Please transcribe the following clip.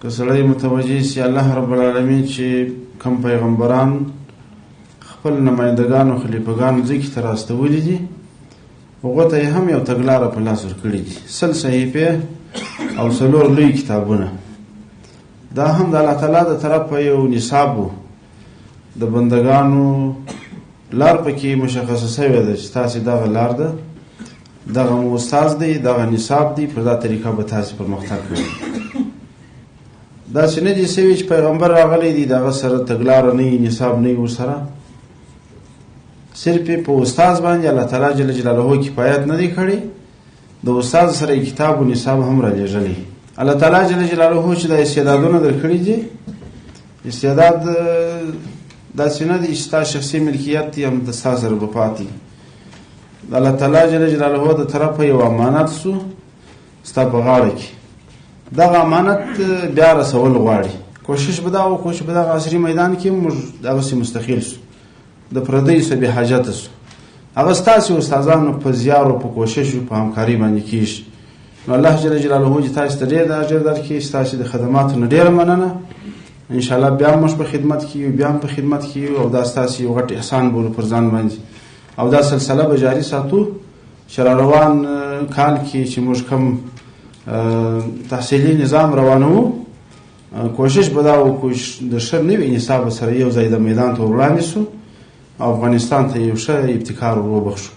که سړی متوجه سي، الله رب العالمین چې کم پیغمبران خپل نمایندګانو خلیفګانو ځکه ته راستولي دي، هغو ته یې هم یو تګلاره په لاس ورکړي دي، 100 صحیفې او 4 لوی کتابونه. دا هم د الله تعالی د طرفه یو نصاب و، د بندګانو لار پکې مشخصه شوې ده چې تاسې دغه لار ده، دغه مو استاد دی، دغه نصاب دی، پر دا طریقه به تاسې پرمختګ کوئ. داسې نه دي سوي چې پیغمبر راغلی دی، د هغه سره تګلاره نه وي، نصاب نه وي ورسره. صرف یې په استاد باندې الله تعالی جل جلاله کفایت نه دی کړی، د استاد سره یې کتاب و نصاب هم رالیږلی. الله تعالی جل جلاله چې دا استعدادونه درکړي دي، استعداد داسې نه دی چې ستا شخصي ملکیت دی، هم د ستا سره به پاتې. د الله تعالی جل جلاله د طرفه یو امانت سو ستا په غاړه کې، دغه امانت بیا رسول غواړي. کوشش به دا وکړو چې په دغه عصري میدان کې موږ دغسې مستقل سو، د پردیو څخه بې حاجته سو. هغه ستاسې استادانو په زیار او په کوشش او په همکارۍ باندې کېږي. نو الله جل جلاله چې تاسې ته ډېر د اجر درکړي، ستاسې د خدماتو نه ډېره مننه. انشاءالله بیا موږ په خدمت کې یو، بیا هم په خدمت کې یو، او دا ستاسې یو غټ احسان بولو پر ځان باندې، او دا سلسله به جاري ساتو چې را روان کال کې چې موږ کوم تحصیلي نظام روانوو، کوشش به دا وکړو چې د ښه نوي نصاب سره یو ځای د میدان ته وړاندې سو او افغانستان ته یو ښه ابتکار وبخښو.